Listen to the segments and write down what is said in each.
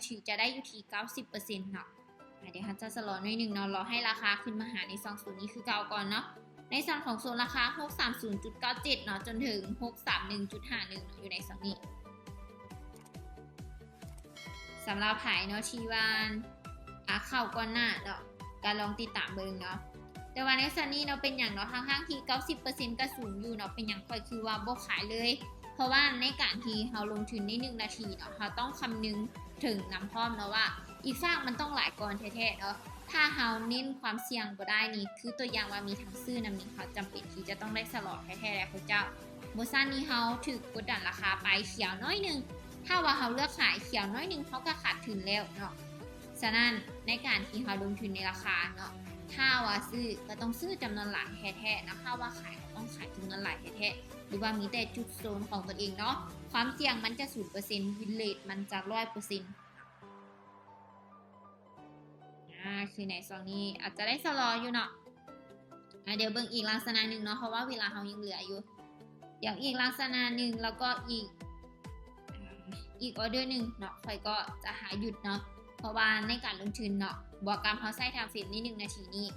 ຖືຈະໄດ້ຢູ່ທີ່ເກົ້າສິບເປີເຊັນເນາະ. ອາ ດຽວເຮົາຈະຊະລໍໜ້ອຍໜຶ່ງເນາະ, ລໍໃຫ້ລາຄາຂຶ້ນມາຫາໃນຊ່ອງໂຊນນີ້ຄືເກົ່າກ່ອນເນາະ. ໃນຊ່ອງຂອງໂຊນລາຄາ ຫົກສາມສູນຈຸດເກົ້າເຈັດເນາະ ຈົນເຖິງ ຫົກສາມໜຶ່ງຈຸດຫ້າໜຶ່ງເນາະ ຢູ່ໃນຊ່ອງນີ້. ສຳລັບໃຜເນາະທີ່ວ່າ ອາ ເຂົ້າກ່ອນໜ້າເນາະ ກໍລອງຕິດຕາມເບິ່ງເນາະ. ແຕ່ວ່າໃນສ່ວນນີ້ເນາະ ເປັນຫຍັງເນາະ ທັງໆທີ່ເກົ້າສິບເປີເຊັນກໍສູງຢູ່ເນາະ ເປັນຫຍັງຂ້ອຍຄືວ່າບໍ່ຂາຍເລີຍ? ເພາະວ່າໃນການທີ່ເຮົາລົງທຶນໃນໜຶ່ງນາທີເນາະ ເຮົາຕ້ອງຄຳນຶງເຖິງນຳພ້ອມເນາະວ່າ ອີກຟາກມັນຕ້ອງຫຼາຍກ່ອນແທ້ໆເນາະ. ຖ້າເຮົາເນັ້ນຄວາມສ່ຽງບໍ່ໄດ້ນີ້ ຄືຕົວຢ່າງວ່າມີທັງຊື້ນຳນີ້ ເຮົາຈຳເປັນທີ່ຈະຕ້ອງໄດ້ຊະລໍແທ້ໆແຫຼະພວກເຈົ້າ. ບໍ່ຊັ້ນນີ້ເຮົາຖືກກົດດັນລາຄາໄປຂຽວໜ້ອຍໜຶ່ງ, ຖ້າວ່າເຮົາເລືອກຂາຍຂຽວໜ້ອຍໜຶ່ງ ເຮົາກໍຂາດທຶນແລ້ວເນາະ. ສະນັ້ນໃນການທີ່ເຮົາລົງທຶນໃນລາຄາເນາະ ຖ້າວ່າຊື້ກໍຕ້ອງຊື້ຈຳນວນຫຼາຍແທ້ໆເນາະ, ຖ້າວ່າຂາຍກໍຕ້ອງຂາຍຈຳນວນຫຼາຍແທ້ໆ ຫຼືວ່າມີແຕ່ຈຸດໂຊນຂອງຕົນເອງເນາະ. ຄວາມສ່ຽງມັນຈະສູນເປີເຊັນ win rate ມັນຈະຮ້ອຍເປີເຊັນ. ອາ ຄືໃນຊ່ວງນີ້ອາດຈະໄດ້ຊະລໍຢູ່ເນາະ. ອາ ດຽວເບິ່ງອີກລັກສະນະໜຶ່ງເນາະ ເພາະວ່າເວລາເຮົາຍັງເຫຼືອຢູ່. ດຽວອີກລັກສະນະໜຶ່ງ ແລ້ວກໍອີກ ອາ ອີກອໍເດີໜຶ່ງເນາະ ຂ້ອຍກໍຈະຫາຢຸດເນາະ. ເພາະວ່າໃນການລົງທຶນເນາະ ບວກກັບເຮົາໃຊ້ time frame ໃນໜຶ່ງນາທີນີ້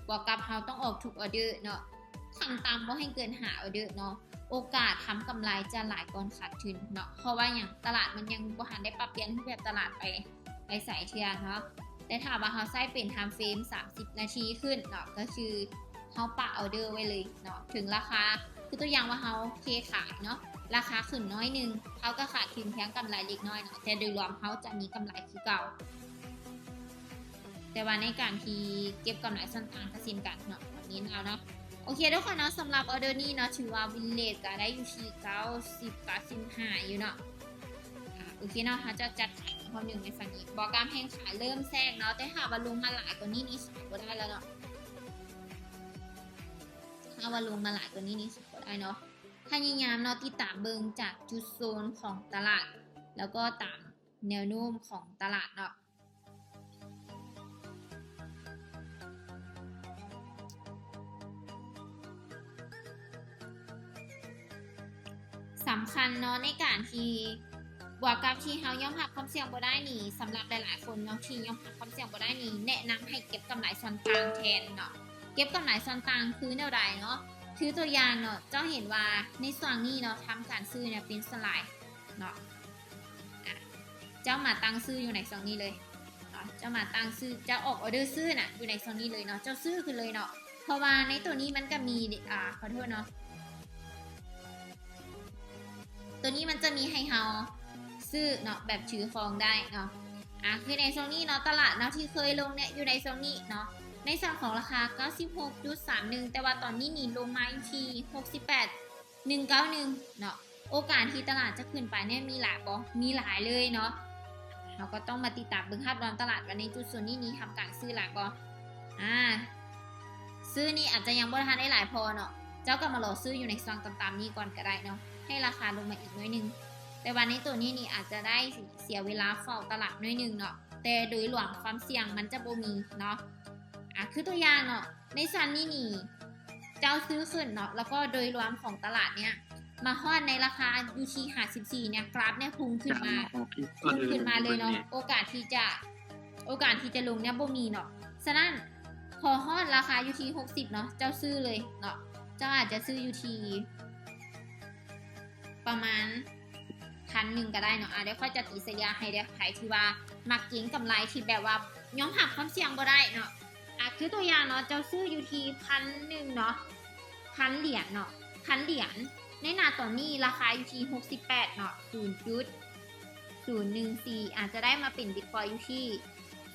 ບວກກັບເຮົາຕ້ອງອອກທຸກອໍເດີເນາະ ຂັ້ນຕ່ຳບໍ່ໃຫ້ເກີນຫ້າອໍເດີເນາະ. ໂອກາດທຳກຳໄລຈະຫຼາຍກ່ອນຂາດທຶນເນາະ. ເພາະວ່າຫຍັງ? ຕະຫຼາດມັນຍັງບໍ່ທັນໄດ້ປັບປ່ຽນຮູບແບບຕະຫຼາດໄປ ໄປໃສເທື່ອເນາະ. ແຕ່ຖ້າວ່າເຮົາໃຊ້ເປັນ time frame ສາມສິບນາທີຂຶ້ນເນາະ ກໍຄືເຮົາປະອໍເດີໄວ້ເລີຍເນາະ ເຖິງລາຄາ ຄືຕົວຢ່າງວ່າເຮົາເທຂາຍເນາະ ລາຄາຂຶ້ນໜ້ອຍໜຶ່ງ ເຮົາກໍຂາດທຶນພຽງກຳໄລເລັກນ້ອຍເນາະ ແຕ່ໂດຍລວມເຮົາຈະມີກຳໄລຄືເກົ່າ. ແຕ່ວ່າໃນການທີ່ເກັບກຳໄລສ່ວນຕ່າງກໍເຊັ່ນກັນເນາະ ແບບນີ້ເນາະ. ໂອເຄທຸກຄົນເນາະ ສຳລັບອໍເດີນີ້ເນາະ ຖືວ່າ win rate ກໍໄດ້ຢູ່ທີ່ເກົ້າສິບ ເກົ້າສິບຫ້າຢູ່ເນາະ. ອາ ໂອເຄເນາະ ເຮົາຈະຈັດຂາຍອີກຮອບໜຶ່ງໃນຝັ່ງນີ້ ບໍ່ກ້າແຮງຂາຍ ເລີ່ມແຊກເນາະ. ແຕ່ຖ້າວ່າລົງມາຫຼາຍກວ່ານີ້ນີ້ຂາຍບໍ່ໄດ້ແລ້ວເນາະ ຖ້າວ່າລົງມາຫຼາຍກວ່ານີ້ນີ້ຂາຍບໍ່ໄດ້ເນາະ. ພະຍາຍາມເນາະ ຕິດຕາມເບິ່ງຈາກຈຸດໂຊນຂອງຕະຫຼາດ ແລ້ວກໍຕາມແນວໂນ້ມຂອງຕະຫຼາດເນາະ. ສຳຄັນເນາະ ໃນການທີ່ ບວກກັບທີ່ເຮົາຍອມຮັບຄວາມສ່ຽງບໍ່ໄດ້ນີ້ ສຳລັບຫຼາຍໆຄົນເນາະ ທີ່ຍອມຮັບຄວາມສ່ຽງບໍ່ໄດ້ນີ້ ແນະນຳໃຫ້ເກັບກຳໄລສ່ວນຕ່າງແທນເນາະ. ເກັບກຳໄລສ່ວນຕ່າງຄືແນວໃດເນາະ? ຄືຕົວຢ່າງເນາະ ເຈົ້າເຫັນວ່າໃນຊ່ວງນີ້ເນາະ ທຳການຊື້ເນຍເປັນສະໄລເນາະ ອາ ເຈົ້າມາຕັ້ງຊື້ຢູ່ໃນຊ່ວງນີ້ເລີຍເນາະ ເຈົ້າມາຕັ້ງຊື້ ເຈົ້າອອກອໍເດີຊື້ນະ ຢູ່ໃນຊ່ວງນີ້ເລີຍເນາະ ເຈົ້າຊື້ຂຶ້ນເລີຍເນາະ. ເພາະວ່າໃນໂຕນີ້ມັນກະມີ ອາ ຂໍໂທດເນາະ ໂຕນີ້ມັນຈະມີໃຫ້ເຮົາຊື້ເນາະ ແບບຖືຄອງໄດ້ເນາະ. ອາ ຄືໃນຊ່ວງນີ້ເນາະ ຕະຫຼາດເນາະ ທີ່ເຄີຍລົງເນຍ ຢູ່ໃນຊ່ວງນີ້ເນາະ ໃນສ່ວນຂອງລາຄາ ເກົ້າສິບຫົກຈຸດສາມໜຶ່ງ ແຕ່ວ່າຕອນນີ້ນີ້ລົງມາຢູ່ທີ່ ຫົກສິບແປດ ໜຶ່ງເກົ້າໜຶ່ງເນາະ. ໂອກາດທີ່ຕະຫຼາດຈະຂຶ້ນໄປເນຍມີຫຼາຍບໍ່? ມີຫຼາຍເລີຍເນາະ. ເຮົາກໍຕ້ອງມາຕິດຕາມເບິ່ງພາບລວມຕະຫຼາດວ່າໃນຈຸດໂຊນນີ້ນີ້ທຳການຊື້ຫຼາຍບໍ່? ອາ ຊື້ນີ້ອາດຈະຍັງບໍ່ທັນໄດ້ຫຼາຍພໍເນາະ ເຈົ້າກໍມາລໍຊື້ຢູ່ໃນຊ່ວງຕ່ຳໆນີ້ກ່ອນກໍໄດ້ເນາະ ໃຫ້ລາຄາລົງມາອີກໜ້ອຍໜຶ່ງ. ແຕ່ວ່າໃນໂຕນີ້ນີ້ອາດຈະໄດ້ເສຍເວລາເຝົ້າຕະຫຼາດໜ້ອຍໜຶ່ງເນາະ ແຕ່ໂດຍລວມຄວາມສ່ຽງມັນຈະບໍ່ມີເນາະ. ອາ ຄືຕົວຢ່າງເນາະ ໃນສ່ວນນີ້ນີ້ ເຈົ້າຊື້ຂຶ້ນເນາະ ແລ້ວກໍໂດຍລວມຂອງຕະຫຼາດເນຍ ມາຮອດໃນລາຄາຢູ່ທີ່ຫ້າສິບສີ່ເນຍ ກຣາຟເນຍພຸ່ງຂຶ້ນມາ ພຸ່ງຂຶ້ນມາເລີຍເນາະ. ໂອກາດທີ່ຈະ ໂອກາດທີ່ຈະລົງເນຍບໍ່ມີເນາະ. ສະນັ້ນ ພໍຮອດລາຄາຢູ່ທີ່ຫົກສິບເນາະ ເຈົ້າຊື້ເລີຍເນາະ. ເຈົ້າອາດຈະຊື້ຢູ່ທີ່ປະມານພັນໜຶ່ງກໍໄດ້ເນາະ. ອາ ດຽວຂ້ອຍຈະຕີສະເລ່ຍໃຫ້ເດີ້ ໃຜທີ່ວ່າມັກເກັງກຳໄລທີ່ແບບວ່າຍອມຮັບຄວາມສ່ຽງບໍ່ໄດ້ເນາະ. ອາ ຄືຕົວຢ່າງເນາະ ເຈົ້າຊື້ຢູ່ທີ່ພັນໜຶ່ງເນາະ ພັນຫຼຽນເນາະ ພັນຫຼຽນ. ໃນໜ້າຕອນນີ້ລາຄາຢູ່ທີ່ຫົກສິບແປດເນາະ ສູນຈຸດສູນໜຶ່ງສີ່ ອາດຈະໄດ້ມາເປັນບິດຄອຍຢູ່ທີ່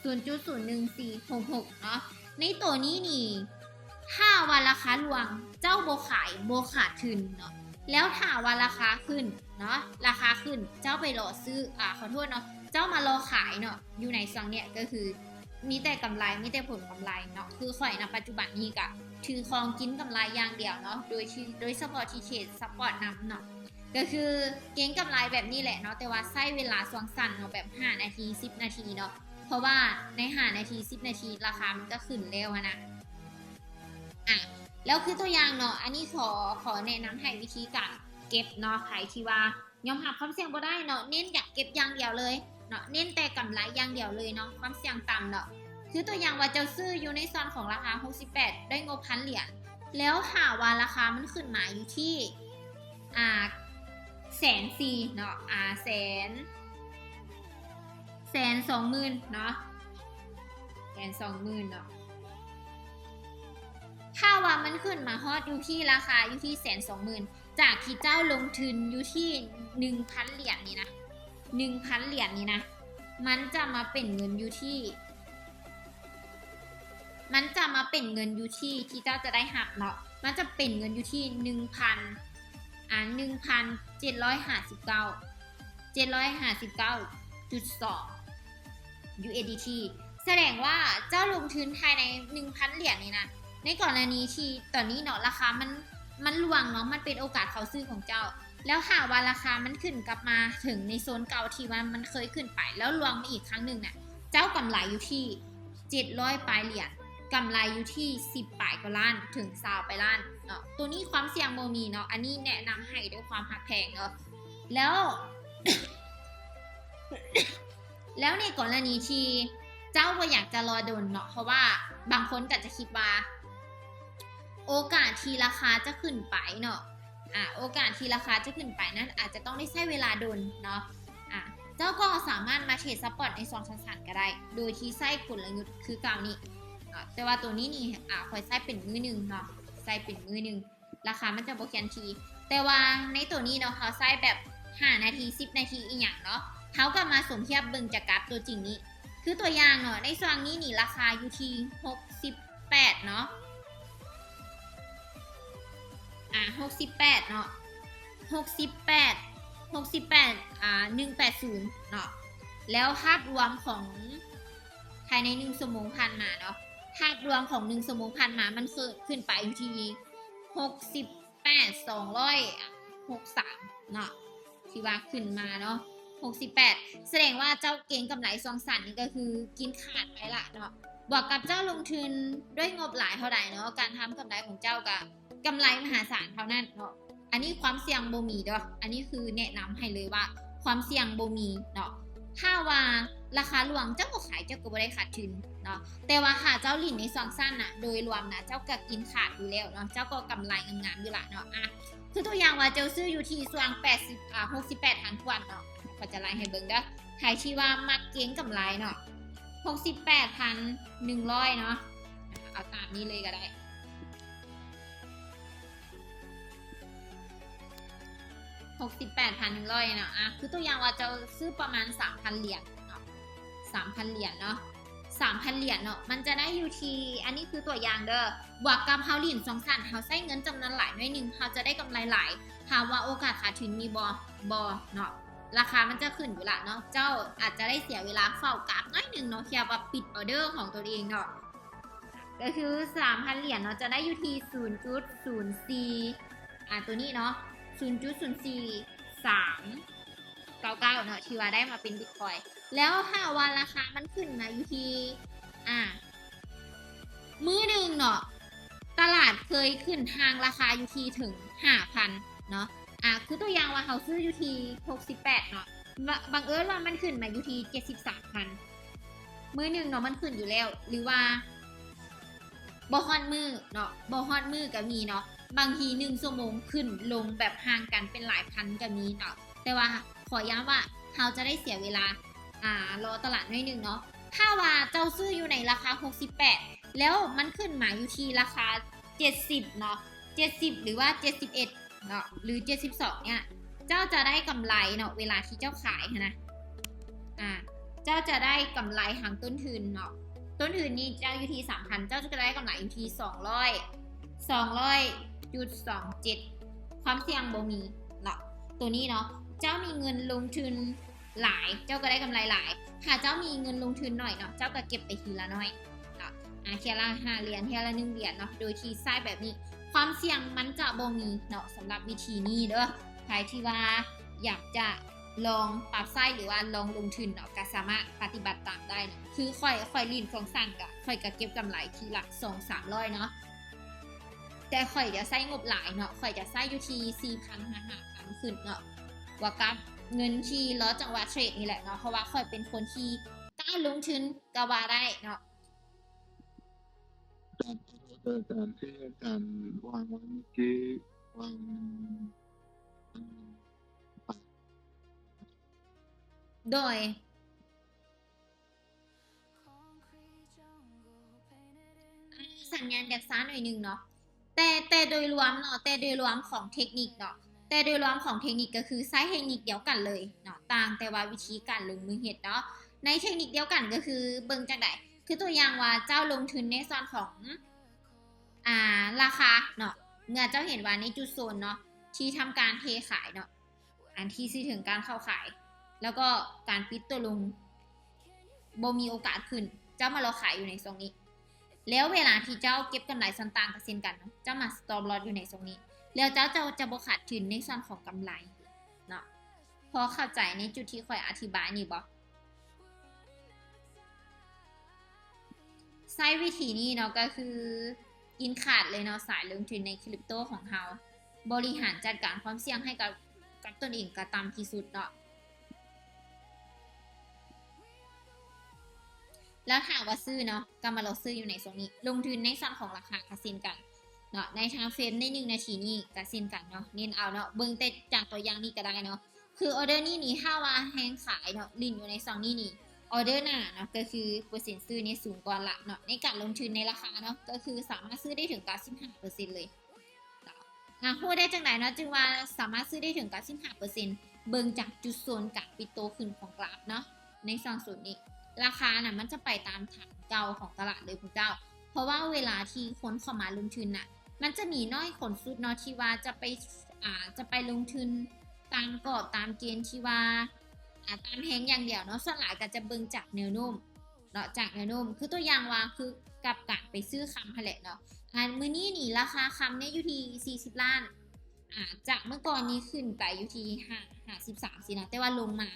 ສູນຈຸດສູນໜຶ່ງສີ່ຫົກຫົກເນາະ. ໃນໂຕນີ້ນີ້ ຖ້າວ່າລາຄາລ່ວງ ເຈົ້າບໍ່ຂາຍ ບໍ່ຂາດທຶນເນາະ. ແລ້ວຖ້າວ່າລາຄາຂຶ້ນເນາະ ລາຄາຂຶ້ນ ເຈົ້າໄປລໍຊື້ ອາ ຂໍໂທດເນາະ ເຈົ້າມາລໍຂາຍເນາະ ຢູ່ໃນຊ່ວງເນຍ ກໍຄື ມີແຕ່ກຳໄລ ມີແຕ່ຜົນກຳໄລເນາະ. ຄືຂ້ອຍນະ ປັດຈຸບັນນີ້ກະຖືຄອງກິນກຳໄລຢ່າງດຽວເນາະ ໂດຍທີ່ ໂດຍສະເພາະທີ່ເທຣດສະປອດນຳເນາະ ກໍຄືເກັງກຳໄລແບບນີ້ແຫຼະເນາະ ແຕ່ວ່າໃຊ້ເວລາຊ່ວງສັ້ນເນາະ ແບບຫ້ານາທີ ສິບນາທີເນາະ ເພາະວ່າໃນຫ້ານາທີ ສິບນາທີ ລາຄາມັນກະຂຶ້ນແລ້ວຫັ້ນນະ. ອາ ແລ້ວຄືຕົວຢ່າງເນາະ ອັນນີ້ຂໍ ຂໍແນະນຳໃຫ້ວິທີການເກັບເນາະ ໃຜທີ່ວ່າ ຍອມຮັບຄວາມສ່ຽງບໍ່ໄດ້ເນາະ ເນັ້ນຢາກເກັບຢ່າງດຽວເລີຍ ເນາະ ເນັ້ນແຕ່ກຳໄລຢ່າງດຽວເລີຍເນາະ ຄວາມສ່ຽງຕ່ຳເນາະ. ຄືຕົວຢ່າງວ່າເຈົ້າຊື້ຢູ່ໃນສ່ວນຂອງລາຄາຫົກສິບແປດ ດ້ວຍງົບພັນຫຼຽນ ແລ້ວຫາກວ່າລາຄາມັນຂຶ້ນມາຢູ່ທີ່ ອ່າ ແສນສີ່ເນາະ ອ່າ ແສນ ແສນສອງໝື່ນເນາະ ແສນສອງໝື່ນເນາະ ຖ້າວ່າມັນຂຶ້ນມາຮອດຢູ່ທີ່ລາຄາຢູ່ທີ່ແສນສອງໝື່ນ ຈາກທີ່ເຈົ້າລົງທຶນຢູ່ທີ່ໜຶ່ງພັນຫຼຽນນີ້ນະ ໜຶ່ງພັນຫຼຽນນີ້ນະ ມັນຈະມາເປັນເງິນຢູ່ທີ່ ມັນຈະມາເປັນເງິນຢູ່ທີ່ ທີ່ເຈົ້າຈະໄດ້ຮັບເນາະ ມັນຈະເປັນເງິນຢູ່ທີ່ໜຶ່ງພັນ ອ່າ ໜຶ່ງພັນເຈັດຮ້ອຍຫ້າສິບເກົ້າ ເຈັດຮ້ອຍຫ້າສິບເກົ້າຈຸດສອງ ຢູເອສດີທີ ສະແດງວ່າເຈົ້າລົງທຶນພາຍໃນໜຶ່ງພັນຫຼຽນນີ້ນະ ໃນກໍລະນີທີ່ຕອນນີ້ເນາະ ລາຄາມັນ ມັນລ່ວງເນາະ ມັນເປັນໂອກາດເຂົ້າຊື້ຂອງເຈົ້າ ແລ້ວຫາກວ່າລາຄາມັນຂຶ້ນກັບມາເຖິງໃນໂຊນເກົ່າທີ່ວ່າມັນເຄີຍຂຶ້ນໄປ ແລ້ວລ່ວງມາອີກຄັ້ງໜຶ່ງນະ ເຈົ້າກຳໄລຢູ່ທີ່ເຈັດຮ້ອຍປາຍຫຼຽນ ກຳໄລຢູ່ທີ່ສິບປາຍກວ່າລ້ານເຖິງຊາວປາຍລ້ານເນາະ. ໂຕນີ້ຄວາມສ່ຽງບໍ່ມີເນາະ ອັນນີ້ແນະນຳໃຫ້ດ້ວຍຄວາມຮັກແພງເນາະ. ແລ້ວ ແລ້ວໃນກໍລະນີທີ່ເຈົ້າບໍ່ຢາກຈະລໍດົນເນາະ ເພາະວ່າບາງຄົນກໍຈະຄິດວ່າ ໂອກາດທີ່ລາຄາຈະຂຶ້ນໄປເນາະ ອາ ໂອກາດທີ່ລາຄາຈະຂຶ້ນໄປນັ້ນອາດຈະຕ້ອງໄດ້ໃຊ້ເວລາດົນເນາະ ອາ ເຈົ້າກໍສາມາດມາເທຣດສະປອດໃນຊ່ວງສັ້ນໆກໍໄດ້ ໂດຍທີ່ໃຊ້ກົນລະຍຸດຄືເກົ່ານີ້ເນາະ. ແຕ່ວ່າໂຕນີ້ນີ້ ອາ ຂ້ອຍໃຊ້ເປັນມື້ໜຶ່ງເນາະ ໃຊ້ເປັນມື້ໜຶ່ງ ລາຄາມັນຈະບໍ່ເຄື່ອນທີ່ ແຕ່ວ່າໃນໂຕນີ້ເນາະ ເຮົາໃຊ້ແບບຫ້ານາທີ ສິບນາທີອີ່ຫຍັງເນາະ ເຮົາກໍມາສົມທຽບເບິ່ງຈາກກາຟຕົວຈິງນີ້ ຄືຕົວຢ່າງເນາະ ໃນຊ່ວງນີ້ນີ້ລາຄາຢູ່ທີ່ຫົກສິບແປດເນາະ ອາ ຫົກສິບແປດເນາະ ຫົກສິບແປດ ຫົກສິບແປດ ອາ ໜຶ່ງແປດສູນເນາະ ແລ້ວພາບລວມຂອງພາຍໃນໜຶ່ງຊົ່ວໂມງຜ່ານມາເນາະ ພາບລວມຂອງໜຶ່ງຊົ່ວໂມງຜ່ານມາ ມັນຄື ຂຶ້ນໄປຢູ່ທີ່ຫົກສິບ ແປດ ສອງຮ້ອຍຫົກສາມເນາະ ທີ່ວ່າຂຶ້ນມາເນາະ ຫົກສິບແປດ ສະແດງວ່າເຈົ້າເກັງກຳໄລຊ່ວງສັ້ນນີ້ກໍຄືກິນຂາດໄປລະເນາະ ບວກກັບເຈົ້າລົງທຶນດ້ວຍງົບຫຼາຍເທົ່າໃດເນາະ ການທຳກຳໄລຂອງເຈົ້າກໍກຳໄລມະຫາສານເທົ່ານັ້ນເນາະ. ອັນນີ້ຄວາມສ່ຽງບໍ່ມີເດີ້ ອັນນີ້ຄືແນະນຳໃຫ້ເລີຍວ່າຄວາມສ່ຽງບໍ່ມີເນາະ. ຖ້າວ່າລາຄາລ່ວງ ເຈົ້າກໍຂາຍ ເຈົ້າກໍບໍ່ໄດ້ຂາດທຶນເນາະ ແຕ່ວ່າຖ້າເຈົ້າຫຼິ້ນໃນຊ່ວງສັ້ນນະ ໂດຍລວມນະ ເຈົ້າກໍກິນຂາດຢູ່ແລ້ວເນາະ ເຈົ້າກໍກຳໄລງາມໆຢູ່ລະເນາະ. ອາ ຄືຕົວຢ່າງວ່າເຈົ້າຊື້ຢູ່ທີ່ຊ່ວງແປດສິບ ອາ ຫົກສິບແປດພັນທວນເນາະ ຂ້ອຍຈະໄລ່ໃຫ້ເບິ່ງເດີ້ ໃຜທີ່ວ່າມັກເກັງກຳໄລເນາະ ຫົກສິບແປດພັນໜຶ່ງຮ້ອຍເນາະ ເອົາຕາມນີ້ເລີຍກໍໄດ້ ຫົກສິບແປດພັນໜຶ່ງຮ້ອຍເນາະ. ອາ ຄືຕົວຢ່າງວ່າເຈົ້າຊື້ປະມານສາມພັນຫຼຽນເນາະ ສາມພັນຫຼຽນເນາະ ສາມພັນຫຼຽນເນາະ ມັນຈະໄດ້ຢູ່ທີ່ ອັນນີ້ຄືຕົວຢ່າງເດີ້ ບວກກັບເຮົາຫຼິ້ນຊ່ວງສັ້ນ ເຮົາໃຊ້ເງິນຈຳນວນຫຼາຍໜ້ອຍໜຶ່ງ ເຮົາຈະໄດ້ກຳໄລຫຼາຍ. ຖາມວ່າໂອກາດຂາດທຶນມີບໍ່? ບໍ່ເນາະ ລາຄາມັນຈະຂຶ້ນຢູ່ລະເນາະ ເຈົ້າອາດຈະໄດ້ເສຍເວລາເຝົ້າກາຟໜ້ອຍໜຶ່ງເນາະ ເພື່ອວ່າປິດອໍເດີຂອງຕົນເອງເນາະ ກໍຄືສາມພັນຫຼຽນເນາະ ຈະໄດ້ຢູ່ທີ່ສູນຈຸດສູນສີ່ ອາ ຕົວນີ້ເນາະ ສູນຈຸດສູນສີ່ສາມເກົ້າເກົ້າເນາະ ທີ່ວ່າໄດ້ມາເປັນບິດຄອຍ. ແລ້ວຖ້າວ່າລາຄາມັນຂຶ້ນມາຢູ່ທີ່ ອາ ມື້ໜຶ່ງເນາະ ຕະຫຼາດເຄີຍຂຶ້ນຮ່າງລາຄາຢູ່ທີ່ເຖິງຫ້າພັນເນາະ ອາ ຄືຕົວຢ່າງວ່າເຮົາຊື້ຢູ່ທີ່ຫົກສິບແປດເນາະ ບັງເອີນວ່າມັນຂຶ້ນມາຢູ່ທີ່ເຈັດສິບສາມພັນ ມື້ໜຶ່ງເນາະ ມັນຂຶ້ນຢູ່ແລ້ວ ຫຼືວ່າບໍ່ຮອດມື້ເນາະ ບໍ່ຮອດມື້ກໍມີເນາະ ບາງທີໜຶ່ງຊົ່ວໂມງຂຶ້ນລົງແບບຫ່າງກັນເປັນຫຼາຍພັນກໍມີເນາະ. ແຕ່ວ່າຂໍຢ້ຳວ່າເຮົາຈະໄດ້ເສຍເວລາ ອາ ລໍຕະຫຼາດໜ້ອຍໜຶ່ງເນາະ. ຖ້າວ່າເຈົ້າຊື້ຢູ່ໃນລາຄາຫົກສິບແປດ ແລ້ວມັນຂຶ້ນມາຢູ່ທີ່ລາຄາເຈັດສິບເນາະ ເຈັດສິບ ຫຼືວ່າເຈັດສິບເອັດເນາະ ຫຼືເຈັດສິບສອງເນີ້ຍ ເຈົ້າຈະໄດ້ກຳໄລເນາະ ເວລາທີ່ເຈົ້າຂາຍຫັ້ນນະ ອາ ເຈົ້າຈະໄດ້ກຳໄລທາງຕົ້ນທຶນເນາະ ຕົ້ນທຶນນີ້ເຈົ້າຢູ່ທີ່ສາມພັນ ເຈົ້າຈະໄດ້ກຳໄລຢູ່ທີ່ສອງຮ້ອຍ ສອງຮ້ອຍຈຸດສອງເຈັດ ຄວາມສ່ຽງບໍ່ມີເນາະ ໂຕນີ້ເນາະ ເຈົ້າມີເງິນລົງທຶນ ຫຼາຍ ເຈົ້າກໍໄດ້ກຳໄລຫຼາຍ ຖ້າເຈົ້າມີເງິນລົງທຶນໜ້ອຍເນາະ ເຈົ້າກໍເກັບໄປທີລະໜ້ອຍເນາະ ອາ ເທື່ອລະຫ້າຫຼຽນ ເທື່ອລະໜຶ່ງຫຼຽນເນາະ ໂດຍທີ່ໃຊ້ແບບນີ້ ຄວາມສ່ຽງມັນຈະບໍ່ມີເນາະ ສຳລັບວິທີນີ້ເດີ້. ໃຜທີ່ວ່າຢາກຈະລອງປັບໃຊ້ ຫຼືວ່າລອງລົງທຶນເນາະ ກໍສາມາດປະຕິບັດຕາມໄດ້ເນາະ ຄືຂ້ອຍ ຂ້ອຍຫຼິ້ນຊ່ວງສັ້ນ ກໍຂ້ອຍກໍເກັບກຳໄລທີລະສອງສາມຮ້ອຍເນາະ ແຕ່ຂ້ອຍຈະໃຊ້ງົບຫຼາຍເນາະ ຂ້ອຍຈະໃຊ້ຢູ່ທີ່ສີ່ພັນຫາຫ້າພັນຂຶ້ນເນາະ ບວກກັບ ເງິນທີ່ລໍຈັງຫວະເທຣດນີ້ແຫຼະເນາະ ເພາະວ່າຂ້ອຍເປັນຄົນທີ່ກ້າລົງທຶນກໍວ່າໄດ້ເນາະ. ການເທຣດ ການເທຣດ ການວາງເງິນກີ້ ວາງ ໂດຍ ອາ ສັນຍານຢາກຊ້າໜ້ອຍໜຶ່ງເນາະ ແຕ່ ແຕ່ໂດຍລວມເນາະ ແຕ່ໂດຍລວມຂອງເທັກນິກເນາະ ແຕ່ໂດຍລວມຂອງເທັກນິກກໍຄືໃຊ້ເທັກນິກດຽວກັນເລີຍເນາະ ຕ່າງແຕ່ວ່າວິທີການລົງມືເຮັດເນາະ. ໃນເທັກນິກດຽວກັນກໍຄືເບິ່ງຈັ່ງໃດ? ຄືຕົວຢ່າງວ່າເຈົ້າລົງທຶນໃນສ່ວນຂອງ ອາ ລາຄາເນາະ ເມື່ອເຈົ້າເຫັນວ່າໃນຈຸດໂຊນເນາະ ທີ່ທຳການເທຂາຍເນາະ ອັນທີ່ຊິເຖິງການເຂົ້າຂາຍ ແລ້ວກໍການປິດຕົວລົງ ບໍ່ມີໂອກາດຂຶ້ນ ເຈົ້າມາລໍຂາຍຢູ່ໃນຊ່ວງນີ້ ແລ້ວເວລາທີ່ເຈົ້າເກັບກຳໄລສ່ວນຕ່າງກໍເຊັ່ນກັນເນາະ ເຈົ້າມາສະຕັອບລອສຢູ່ໃນຊ່ວງນີ້ ແລ້ວເຈົ້າ ເຈົ້າຈະບໍ່ຂາດທຶນໃນສ່ວນຂອງກຳໄລເນາະ. ພໍເຂົ້າໃຈໃນຈຸດທີ່ຂ້ອຍອະທິບາຍນີ້ບໍ່? ໃຊ້ວິທີນີ້ເນາະ ກໍຄືກິນຂາດເລີຍເນາະ ສາຍລົງທຶນໃນຄຣິບໂຕຂອງເຮົາ ບໍລິຫານຈັດການຄວາມສ່ຽງໃຫ້ກັບ ກັບຕົນເອງກໍຕ່ຳທີ່ສຸດເນາະ. ແລ້ວຖ້າວ່າຊື້ເນາະ ກໍມາລໍຊື້ຢູ່ໃນຊ່ວງນີ້ ລົງທຶນໃນສ່ວນຂອງລາຄາກໍເຊັ່ນກັນເນາະ ໃນທາມເຟຣມໃນໜຶ່ງນາທີນີ້ກໍເຊັ່ນກັນເນາະ ເນັ້ນເອົາເນາະ ເບິ່ງແຕ່ຈາກຕົວຢ່າງນີ້ກໍໄດ້ເນາະ. ຄືອໍເດີນີ້ນີ້ ຖ້າວ່າແຮງຂາຍເນາະ ຫຼິ້ນຢູ່ໃນຊ່ວງນີ້ນີ້ ອໍເດີໜ້າເນາະ ກໍຄືເປີເຊັນຊື້ນີ້ສູງກ່ອນລະເນາະ ໃນການລົງທຶນໃນລາຄາເນາະ ກໍຄືສາມາດຊື້ໄດ້ເຖິງເກົ້າສິບຫ້າເປີເຊັນເລີຍເນາະ. ອາ ຮູ້ໄດ້ຈັ່ງໃດເນາະ ຈຶ່ງວ່າສາມາດຊື້ໄດ້ເຖິງເກົ້າສິບຫ້າເປີເຊັນ? ເບິ່ງຈາກຈຸດໂຊນການປິດໂຕຂຶ້ນຂອງກຣາຟເນາະ ໃນຊ່ວງໂຊນນີ້ ລາຄານະ ມັນຈະໄປຕາມຖານເກົ່າຂອງຕະຫຼາດເລີຍພວກເຈົ້າ ເພາະວ່າເວລາທີ່ຄົນເຂົ້າມາລົງທຶນນະ ມັນຈະມີໜ້ອຍຄົນສຸດເນາະ ທີ່ວ່າຈະໄປ ອາ ຈະໄປລົງທຶນຕາມກອບຕາມເກນທີ່ວ່າ ອາ ຕາມແຮງຢ່າງດຽວເນາະ ສ່ວນຫຼາຍກໍຈະເບິ່ງຈາກແນວໂນ້ມເນາະ ຈາກແນວໂນ້ມ ຄືຕົວຢ່າງວ່າ ຄືກັບການໄປຊື້ຄຳຫັ້ນແຫຼະເນາະ. ອາ ມື້ນີ້ນີ້ລາຄາຄຳນີ້ຢູ່ທີ່ສີ່ສິບລ້ານ ອາ ຈາກເມື່ອກ່ອນນີ້ຂຶ້ນໄປຢູ່ທີ່ຫ້າ ຫ້າສິບສາມຊີ້ນະ ແຕ່ວ່າລົງມາ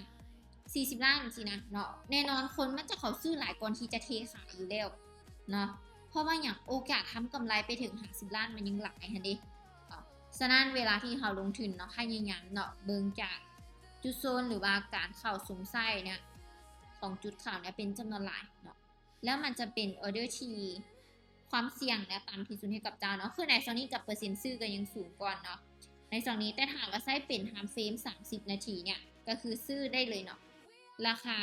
ສີ່ສິບລ້ານຊີ້ນະເນາະ ແນ່ນອນຄົນມັນຈະເຂົ້າຊື້ຫຼາຍກ່ອນທີ່ຈະເທຂາຍຢູ່ແລ້ວເນາະ ເພາະວ່າຫຍັງ? ໂອກາດທຳກຳໄລໄປເຖິງຫ້າສິບລ້ານມັນຍັງຫຼາຍຫັ້ນເດເນາະ. ສະນັ້ນເວລາທີ່ເຮົາລົງທຶນເນາະ ພະຍາຍາມເນາະ ເບິ່ງຈາກຈຸດໂຊນ ຫຼືວ່າການເຂົ້າຊຸມໃຊ້ເນຍ ຂອງຈຸດເຂົ້າເນຍເປັນຈຳນວນຫຼາຍເນາະ ແລ້ວມັນຈະເປັນອໍເດີທີ່ ຄວາມສ່ຽງແນະ ຕ່ຳທີ່ສຸດໃຫ້ກັບເຈົ້າເນາະ ຄືໃນຊ່ວງນີ້ກັບເປີເຊັນຊື້ກໍຍັງສູງກ່ອນເນາະ ໃນຊ່ວງນີ້. ແຕ່ຖ້າວ່າໃຊ້ເປັນທາມເຟຣມສາມສິບນາທີເນຍ ກໍຄືຊື້ໄດ້ເລີຍເນາະ ລາຄາ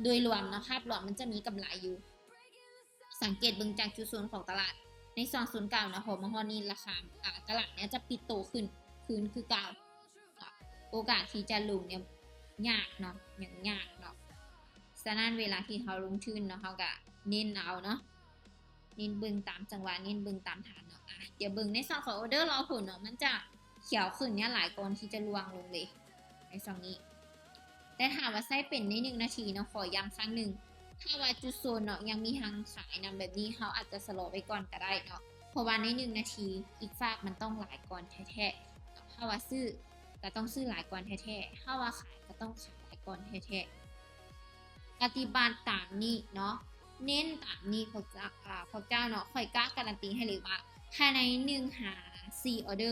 ໂດຍລວມເນາະ ພາບລວມມັນຈະມີກຳໄລຢູ່ ສັງເກດເບິ່ງຈາກຈຸດໂຊນຂອງຕະຫຼາດ ໃນຊ່ວງໂຊນເກົ່າເນາະ ພໍມາຮອດນີ້ລາຄາ ອາ ຕະຫຼາດເນຍຈະປິດໂຕຂຶ້ນ ຄືນຄືເກົ່າເນາະ ໂອກາດທີ່ຈະລົງເນຍຍາກເນາະ ຍັງຍາກເນາະ. ສະນັ້ນເວລາທີ່ເຮົາລົງທຶນເນາະ ເຮົາກະເນັ້ນເອົາເນາະ ເນັ້ນເບິ່ງຕາມຈັງຫວະ ເນັ້ນເບິ່ງຕາມຖານເນາະ. ອາ ດຽວເບິ່ງໃນສ່ວນຂອງອໍເດີລໍຜົນເນາະ ມັນຈະຂຽວຂຶ້ນເນຍຫຼາຍກ່ອນທີ່ຈະລ່ວງລົງເລີຍໃນຊ່ວງນີ້. ແຕ່ຖ້າວ່າໃຊ້ເປັນໃນໜຶ່ງນາທີເນາະ ຂໍຢ້ຳຄັ້ງໜຶ່ງ ຖ້າວ່າຈຸດໂຊນເນາະ ຍັງມີທາງຂາຍນຳແບບນີ້ ເຮົາອາດຈະຊະລໍໄວ້ກ່ອນກໍໄດ້ເນາະ ເພາະວ່າໃນໜຶ່ງນາທີອີກຟາກມັນຕ້ອງຫຼາຍກ່ອນແທ້ໆ. ຖ້າວ່າຊື້ກໍຕ້ອງຊື້ຫຼາຍກ່ອນແທ້ໆ ຖ້າວ່າຂາຍກໍຕ້ອງຂາຍຫຼາຍກ່ອນແທ້ໆ. ປະຕິບັດຕາມນີ້ເນາະ ເນັ້ນຕາມນີ້ພວກເຈົ້າ ອາ ພວກເຈົ້າເນາະ ຂ້ອຍກ້າກາລັນຕີໃຫ້ເລີຍວ່າ ພາຍໃນໜຶ່ງຫາສີ່ອໍເດີ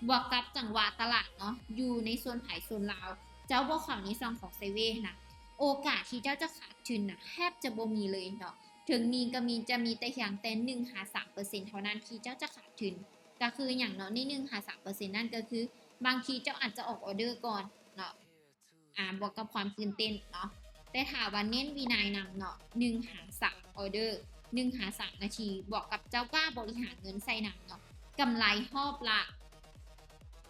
ບວກກັບຈັງຫວະຕະຫຼາດເນາະ ຢູ່ໃນໂຊນໃຜໂຊນລາວ ເຈົ້າບໍ່ເຂົ້າໃນຊ່ອງຂອງໄຊເວຫັ້ນນະ ໂອກາດທີ່ເຈົ້າຈະຂາດທຶນນະ ແທບຈະບໍ່ມີເລີຍເນາະ. ເຖິງມີກໍມີ ຈະມີແຕ່ພຽງແຕ່ໜຶ່ງຫາສາມເປີເຊັນເທົ່ານັ້ນທີ່ເຈົ້າຈະຂາດທຶນ. ກໍຄືຫຍັງເນາະ ໃນໜຶ່ງຫາສາມເປີເຊັນນັ້ນ ກໍຄືບາງທີເຈົ້າອາດຈະອອກອໍເດີກ່ອນເນາະ ອາ ບວກກັບຄວາມຕື່ນເຕັ້ນເນາະ. ແຕ່ຖ້າວ່າເນັ້ນວິໄນນຳເນາະ ໜຶ່ງຫາສາມອໍເດີ ໜຶ່ງຫາສາມນາທີ ບວກກັບເຈົ້າກ້າບໍລິຫານເງິນໃສ່ນຳເນາະ ກຳໄລຮອບລະ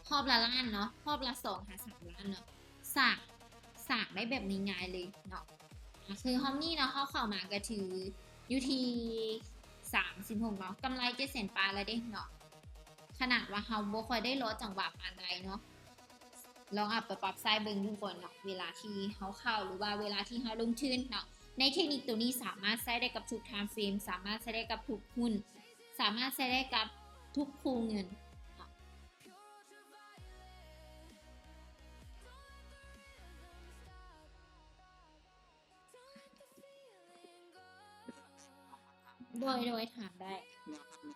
ຮອບລະລ້ານເນາະ ຮອບລະສອງຫາສາມລ້ານເນາະ ສ້າງ ສ້າງໄດ້ແບບງ່າຍໆເລີຍເນາະ. ອາ ຄືຮອບນີ້ເນາະ ເຮົາເຂົ້າມາກໍຖືຢູ່ທີ່ສາມສິບຫົກເນາະ ກຳໄລເຈັດແສນປາຍແລ້ວເດ້ເນາະ. ຂະໜາດວ່າເຮົາບໍ່ຄ່ອຍໄດ້ລໍຈັງຫວະປານໃດເນາະ ລອງເອົາໄປປັບໃຊ້ເບິ່ງດູກ່ອນເນາະ ເວລາທີ່ເຮົາເຂົ້າ ຫຼືວ່າເວລາທີ່ເຮົາລົງທຶນເນາະ. ໃນເທັກນິກໂຕນີ້ສາມາດໃຊ້ໄດ້ກັບທຸກທາມເຟຣມ ສາມາດໃຊ້ໄດ້ກັບທຸກຫຸ້ນ ສາມາດໃຊ້ໄດ້ກັບທຸກຄູ່ເງິນເນາະ. ໂດຍ ໂດຍ ຖາມໄດ້. ແນວທາງ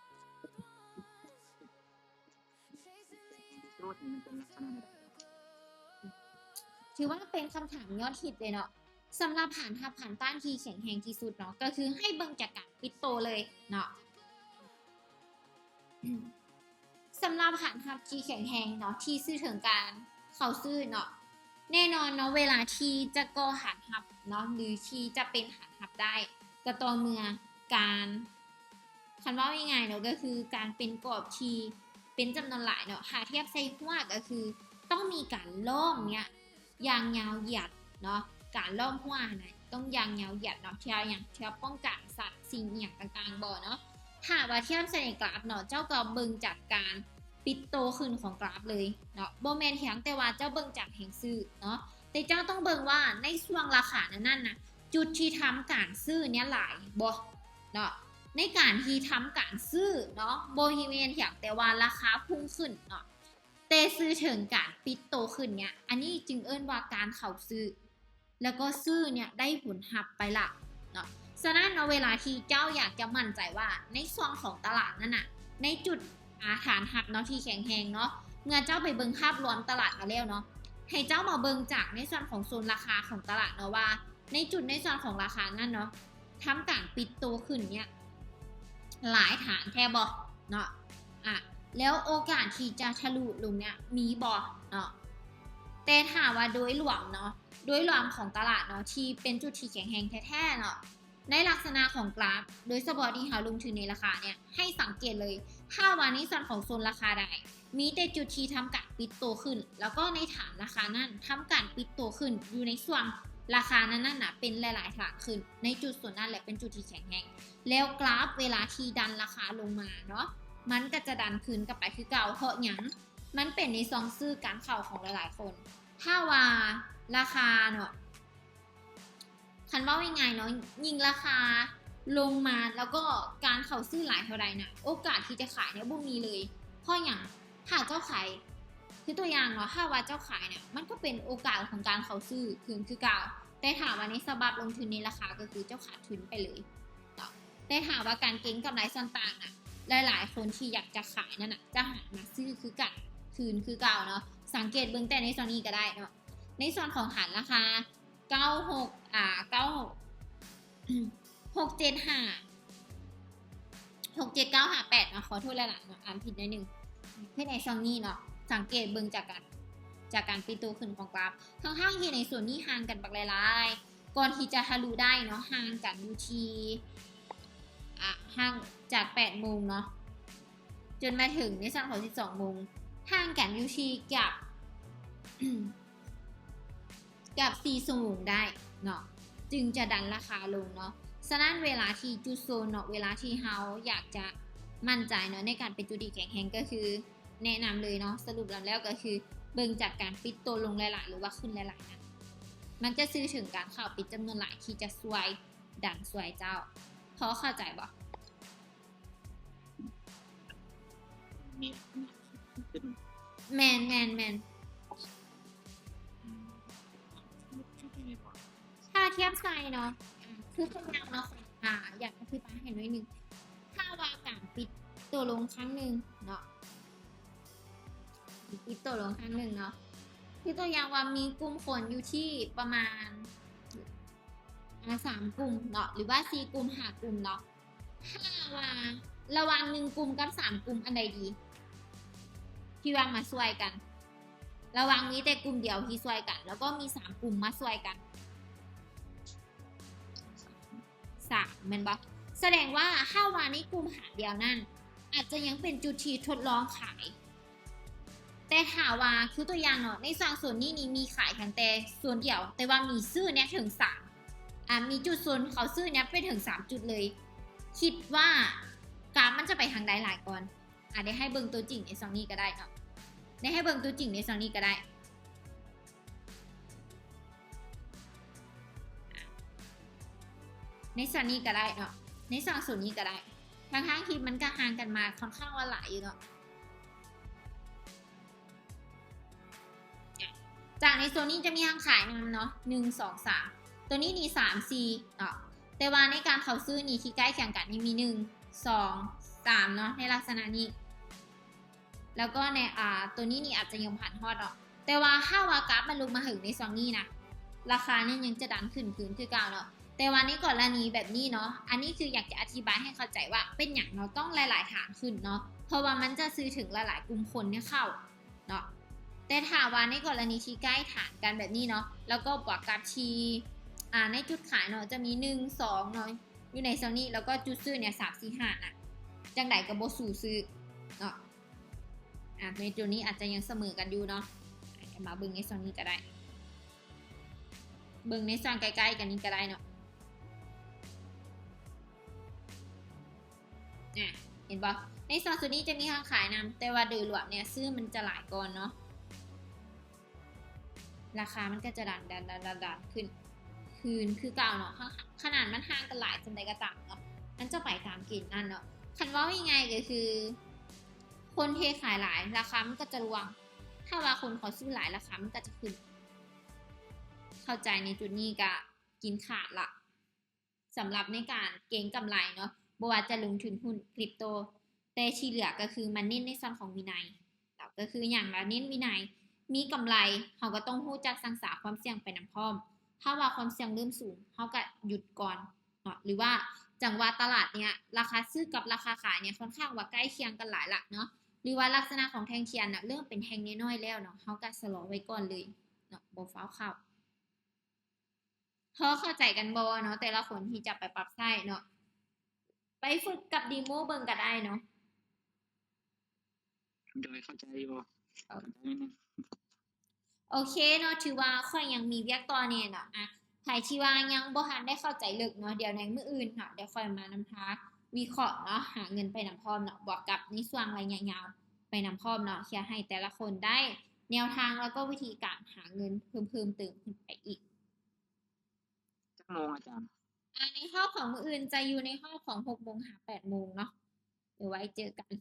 ໃນການເຮັດທຸລະກິດ ໂຕນີ້ມັນເປັນລັກສະນະແນວໃດ? ຖືວ່າເປັນຄຳຖາມຍອດຮິດເລີຍເນາະ. ສຳລັບຖານຮັບຖານຕ້ານທີ່ແຂງແຮງທີ່ສຸດເນາະ ກໍຄືໃຫ້ເບິ່ງຈາກການປິດໂຕເລີຍເນາະ. ສຳລັບຖານຮັບທີ່ແຂງແຮງເນາະ ທີ່ສື່ເຖິງການເຂົ້າຊື້ເນາະ ແນ່ນອນເນາະ ເວລາທີ່ຈະກໍ່ຖານຮັບເນາະ ຫຼືທີ່ຈະເປັນຖານຮັບໄດ້ ກໍຕໍ່ເມື່ອການ ຄັນເວົ້າງ່າຍໆເນາະ ກໍຄືການເປັນກອບທີ່ເປັນຈຳນວນຫຼາຍເນາະ. ຖ້າທຽບໃສ່ຮົ້ວ ກໍຄືຕ້ອງມີການລ້ອມເນຍຢ່າງຍາວຢຽດເນາະ, ການລ້ອມຮົ້ວຫັ້ນນະ ຕ້ອງຢ່າງຍາວຢຽດເນາະ ເພື່ອຫຍັງ? ເພື່ອປ້ອງກັນສັດສິ່ງອີ່ຫຍັງຕ່າງໆບໍ່ເນາະ. ຖ້າວ່າທຽບໃສ່ໃນກຣາຟເນາະ ເຈົ້າກໍເບິ່ງຈາກການປິດໂຕຂຶ້ນຂອງກຣາຟເລີຍເນາະ, ບໍ່ແມ່ນພຽງແຕ່ວ່າເຈົ້າເບິ່ງຈາກແຮງຊື້ເນາະ ແຕ່ເຈົ້າຕ້ອງເບິ່ງວ່າໃນຊ່ວງລາຄານັ້ນໆນະ ຈຸດທີ່ທຳການຊື້ເນຍຫຼາຍບໍ່ເນາະ. ໃນການທີ່ທຳການຊື້ເນາະ ບໍ່ແມ່ນພຽງແຕ່ວ່າລາຄາພຸ່ງຂຶ້ນເນາະ ແຕ່ສື່ເຖິງການປິດໂຕຂຶ້ນເນຍ ອັນນີ້ຈຶ່ງເອີ້ນວ່າການເຂົ້າຊື້ ແລ້ວກໍຊື້ເນຍໄດ້ຜົນຮັບໄປລະເນາະ. ສະນັ້ນເນາະ ເວລາທີ່ເຈົ້າຢາກຈະໝັ້ນໃຈວ່າໃນຊ່ວງຂອງຕະຫຼາດນັ້ນນະ ໃນຈຸດ ອາ ຖານຮັບເນາະທີ່ແຂງແຮງເນາະ ເມື່ອເຈົ້າໄປເບິ່ງພາບລວມຕະຫຼາດມາແລ້ວເນາະ ໃຫ້ເຈົ້າມາເບິ່ງຈາກໃນສ່ວນຂອງໂຊນລາຄາຂອງຕະຫຼາດເນາະ ວ່າໃນຈຸດໃນສ່ວນຂອງລາຄານັ້ນເນາະ ທຳການປິດໂຕຂຶ້ນເນຍ ຫຼາຍຖານແທ້ບໍ່ເນາະ ອາ ແລ້ວໂອກາດທີ່ຈະທະລຸລົງເນຍມີບໍ່ເນາະ. ແຕ່ຖ້າວ່າໂດຍລວມເນາະ ໂດຍລວມຂອງຕະຫຼາດເນາະ ທີ່ເປັນຈຸດທີ່ແຂງແຮງແທ້ໆເນາະ ໃນລັກສະນະຂອງກຣາຟ ໂດຍສະເພາະທີ່ເຮົາລົງທຶນໃນລາຄາເນຍ ໃຫ້ສັງເກດເລີຍ ຖ້າວ່າໃນສ່ວນຂອງໂຊນລາຄາໃດ ມີແຕ່ຈຸດທີ່ທຳການປິດໂຕຂຶ້ນ ແລ້ວກໍໃນຖານລາຄານັ້ນທຳການປິດໂຕຂຶ້ນ ຢູ່ໃນຊ່ວງລາຄານັ້ນໆນະ ເປັນຫຼາຍໆຖານຂຶ້ນ ໃນຈຸດໂຊນນັ້ນແຫຼະເປັນຈຸດທີ່ແຂງແຮງ ແລ້ວກຣາຟເວລາທີ່ດັນລາຄາລົງມາເນາະ ມັນກໍຈະດັນຄືນກັບໄປຄືເກົ່າ. ເພາະຫຍັງ? ມັນເປັນໃນຊ່ວງຊື້ການເຂົ້າຂອງຫຼາຍໆຄົນ. ຖ້າວ່າລາຄາເນາະ ຄັນເວົ້າງ່າຍໆເນາະ ຍິ່ງລາຄາລົງມາ ແລ້ວກໍການເຂົ້າຊື້ຫຼາຍເທົ່າໃດນະ ໂອກາດທີ່ຈະຂາຍເນຍບໍ່ມີເລີຍ. ເພາະຫຍັງ? ຖ້າເຈົ້າຂາຍ ຄືຕົວຢ່າງເນາະ ຖ້າວ່າເຈົ້າຂາຍເນຍ ມັນກໍເປັນໂອກາດຂອງການເຂົ້າຊື້ຄືນຄືເກົ່າ, ແຕ່ຖ້າວ່າໃນສະບັບລົງທຶນໃນລາຄາ ກໍຄືເຈົ້າຂາດທຶນໄປເລີຍເນາະ. ແຕ່ຖ້າວ່າການເກັງກຳໄລສ່ວນຕ່າງນະ ຫຼາຍໆຄົນທີ່ຢາກຈະຂາຍນັ້ນນະ ຈະຫັນມາຊື້ຄືກັນ ຄືນຄືເກົ່າເນາະ. ສັງເກດເບິ່ງແຕ່ໃນຊ່ວງນີ້ກໍໄດ້ເນາະ ໃນສ່ວນຂອງຖານລາຄາ ເກົ້າຫົກ ອາ ເກົ້າ ຫົກເຈັດຫ້າ ຫົກເຈັດເກົ້າຫ້າແປດເນາະ ຂໍໂທດຫຼາຍໆເນາະ ອ່ານຜິດໜ້ອຍໜຶ່ງ. ເຮັດໃນຊ່ວງນີ້ເນາະ ສັງເກດເບິ່ງຈາກການ ຈາກການປິດໂຕຂຶ້ນຂອງກຣາຟ ທັງໆທີ່ໃນໂຊນນີ້ຫ່າງກັນບັກຫຼາຍໆ ກ່ອນທີ່ຈະທະລຸໄດ້ເນາະ ຫ່າງກັນຢູ່ທີ່ ອ່າ ຫ່າງຈາກແປດໂມງເນາະ ຈົນມາເຖິງໃນຊ່ວງຂອງສິບສອງໂມງ ຫ່າງກັນຢູ່ທີ່ເກືອບ ເກືອບສີ່ຊົ່ວໂມງໄດ້ເນາະ ຈຶ່ງຈະດັນລາຄາລົງເນາະ. ສະນັ້ນເວລາທີ່ຈຸດໂຊນເນາະ ເວລາທີ່ເຮົາຢາກຈະໝັ້ນໃຈເນາະ ໃນການເປັນຈຸດທີ່ແຂງແຮງ ກໍຄືແນະນຳເລີຍເນາະ ສະຫຼຸບລວມແລ້ວກໍຄືເບິ່ງຈາກການປິດໂຕລົງຫຼາຍໆ ຫຼືວ່າຂຶ້ນຫຼາຍໆນະ ມັນຈະສື່ເຖິງການເຂົ້າປິດຈຳນວນຫຼາຍທີ່ຈະຊ່ວຍ ດັນຊ່ວຍເຈົ້າ. ພໍເຂົ້າໃຈບໍ່? ແມ່ນ ແມ່ນ ແມ່ນ. ຖ້າທຽບໃສ່ເນາະ ຄືຕົວຢ່າງເນາະ ອາ ຢາກອະທິບາຍໃຫ້ໜ້ອຍໜຶ່ງ. ຖ້າວ່າການປິດໂຕລົງຄັ້ງໜຶ່ງເນາະ ປິດໂຕລົງຄັ້ງໜຶ່ງເນາະ ຄືຕົວຢ່າງວ່າມີກຸ່ມຄົນຢູ່ທີ່ປະມານ ອາ ສາມກຸ່ມເນາະ ຫຼືວ່າສີ່ກຸ່ມ ຫ້າກຸ່ມເນາະ. ຖ້າວ່າລະຫວ່າງໜຶ່ງກຸ່ມກັບສາມກຸ່ມ ອັນໃດດີທີ່ວ່າມາຊ່ວຍກັນ? ລະຫວ່າງມີແຕ່ກຸ່ມດຽວທີ່ຊ່ວຍກັນ ແລ້ວກໍມີສາມກຸ່ມມາຊ່ວຍກັນ ສາມ ແມ່ນບໍ່? ສະແດງວ່າຖ້າວ່າໃນກຸ່ມຫາດດຽວນັ້ນ ອາດຈະຍັງເປັນຈຸດທີ່ທົດລອງຂາຍ. ແຕ່ຖ້າວ່າ ຄືຕົວຢ່າງເນາະ ໃນສອງໂຊນນີ້ນີ້ມີຂາຍພຽງແຕ່ໂຊນດຽວ ແຕ່ວ່າມີຊື້ເນຍເຖິງສາມ ອາ ມີຈຸດໂຊນເຂົາຊື້ເນຍໄປເຖິງສາມຈຸດເລີຍ ຄິດວ່າກາຟມັນຈະໄປທາງໃດຫຼາຍກ່ອນ? ອາ ໄດ້ໃຫ້ເບິ່ງຕົວຈິງໃນຊ່ອງນີ້ກໍໄດ້ເນາະ ໄດ້ໃຫ້ເບິ່ງຕົວຈິງໃນຊ່ອງນີ້ກໍໄດ້ ໃນສ່ວນນີ້ກໍໄດ້ເນາະ ໃນສອງສ່ວນນີ້ກໍໄດ້ ທັງໆທີ່ມັນກໍຫ່າງກັນມາຄ່ອນຂ້າງວ່າຫຼາຍຢູ່ເນາະ. ຈາກໃນໂຊນນີ້ຈະມີທັງຂາຍນຳເນາະ ໜຶ່ງ ສອງ ສາມ ຕົວນີ້ນີ້ ສາມ ສີ່ ເນາະ ແຕ່ວ່າໃນການເຂົ້າຊື້ນີ້ທີ່ໃກ້ຄຽງກັນນີ້ມີ ໜຶ່ງ ສອງ ສາມ ເນາະ ໃນລັກສະນະນີ້ ແລ້ວກໍໃນ ອາ ຕົວນີ້ນີ້ອາດຈະຍັງບໍ່ທັນຮອດເນາະ ແຕ່ວ່າຖ້າວ່າກຣາຟມັນລົງມາເຖິງໃນຊ່ວງນີ້ນະ ລາຄານີ້ຍັງຈະດັນຂຶ້ນຄືນຄືເກົ່າເນາະ. ແຕ່ວ່າໃນກໍລະນີແບບນີ້ເນາະ ອັນນີ້ຄືຢາກຈະອະທິບາຍໃຫ້ເຂົ້າໃຈວ່າເປັນຫຍັງເນາະ ຕ້ອງຫຼາຍໆທາງຂຶ້ນເນາະ ເພາະວ່າມັນຈະຊື້ເຖິງຫຼາຍໆກຸ່ມຄົນເຂົ້າເນາະ. ແຕ່ຖ້າວ່າໃນກໍລະນີທີ່ໃກ້ຖານກັນແບບນີ້ເນາະ ແລ້ວກໍບວກກັບທີ່ ອ່າ ໃນຈຸດຂາຍເນາະ ຈະມີໜຶ່ງ ສອງເນາະ ຢູ່ໃນຊ່ວງນີ້ ແລ້ວກໍຈຸດຊື້ເນຍ ສາມ ສີ່ ຫ້າ ນະ ຈັ່ງໃດກໍບໍ່ສູ້ຊື້ເນາະ. ອ່າ ໃນໂຕນີ້ອາດຈະຍັງສະເໝີກັນຢູ່ເນາະ ມາເບິ່ງໃນຊ່ວງນີ້ກໍໄດ້ ເບິ່ງໃນຊ່ວງໃກ້ໆກັນນີ້ກໍໄດ້ເນາະ. ອ່າ ເຫັນບໍ່ ໃນຊ່ວງໂຕນີ້ຈະມີທາງຂາຍນຳ ແຕ່ວ່າໂດຍລວມເນຍຊື້ມັນຈະຫຼາຍກ່ອນເນາະ. ລາຄາມັນກໍຈະດັນ ດັນ ດັນ ດັນ ດັນຂຶ້ນຄືນຄືເກົ່າເນາະ ຂະໜາດມັນຫ່າງກັນຫຼາຍສ່ຳໃດກໍຕາມເນາະ ມັນຈະໄປຕາມເກນນັ້ນເນາະ. ຄັນເວົ້າງ່າຍໆກໍຄື ຄົນເທຂາຍຫຼາຍ ລາຄາມັນກໍຈະລ່ວງ ຖ້າວ່າຄົນເຂົາຊື້ຫຼາຍ ລາຄາມັນກໍຈະຂຶ້ນ. ເຂົ້າໃຈໃນຈຸດນີ້ກໍກິນຂາດລະ ສຳລັບໃນການເກັງກຳໄລເນາະ ບໍ່ວ່າຈະລົງທຶນຫຸ້ນ ຄຣິບໂຕ ແຕ່ທີ່ເຫຼືອກໍຄືມາເນັ້ນໃນສ່ວນຂອງວິໄນເນາະ ກໍຄືຫຍັງລະ ເນັ້ນວິໄນ ມີກຳໄລ ເຮົາກໍຕ້ອງຮູ້ຈັກສັງສາຄວາມສ່ຽງໄປນຳພ້ອມ. ຖ້າວ່າຄວາມສ່ຽງເລີ່ມສູງ ເຮົາກໍຢຸດກ່ອນເນາະ ຫຼືວ່າຈັງຫວະຕະຫຼາດເນຍ ລາຄາຊື້ກັບລາຄາຂາຍເນຍ ຂ້ອນຂ້າງວ່າໃກ້ຄຽງກັນຫຼາຍລະເນາະ ຫຼືວ່າລັກສະນະຂອງແທ່ງທຽນນະ ເລີ່ມເປັນແທ່ງນ້ອຍໆແລ້ວເນາະ ເຮົາກໍຊະລໍໄວ້ກ່ອນເລີຍເນາະ ບໍ່ຟ້າວເຂົ້າ. ພໍເຂົ້າໃຈກັນບໍ່ເນາະ ແຕ່ລະຄົນທີ່ຈະໄປປັບໃຊ້ເນາະ ໄປຝຶກກັບເດໂມເບິ່ງກໍໄດ້ເນາະ. ໂດຍ ເຂົ້າໃຈຢູ່ ເອີ ເຂົ້າໃຈແນ່. ໂອເຄເນາະ ຖືວ່າຂ້ອຍຍັງມີວຽກຕໍ່ແດ່ເນາະ. ອ່ະ ໃຜທີ່ວ່າຍັງບໍ່ທັນໄດ້ເຂົ້າໃຈເລິກເນາະ ດຽວໃນມື້ອື່ນເນາະ ດຽວຂ້ອຍມານຳພາວິເຄາະເນາະ ຫາເງິນໄປນຳພ້ອມເນາະ ບວກກັບໃນຊ່ວງໄລຍະຍາວໄປນຳພ້ອມເນາະ ເພື່ອໃຫ້ແຕ່ລະຄົນໄດ້ແນວທາງ ແລ້ວກໍວິທີການຫາເງິນເພີ່ມ ເພີ່ມເຕີມຂຶ້ນໄປອີກ. ຈັກໂມງອາຈານ? ອ່າ ໃນຮອບຂອງມື້ອື່ນຈະຢູ່ໃນຮອບຂອງຫົກໂມງຫາແປດໂມງເນາະ. ດຽວໄວ້ເຈີກັນ.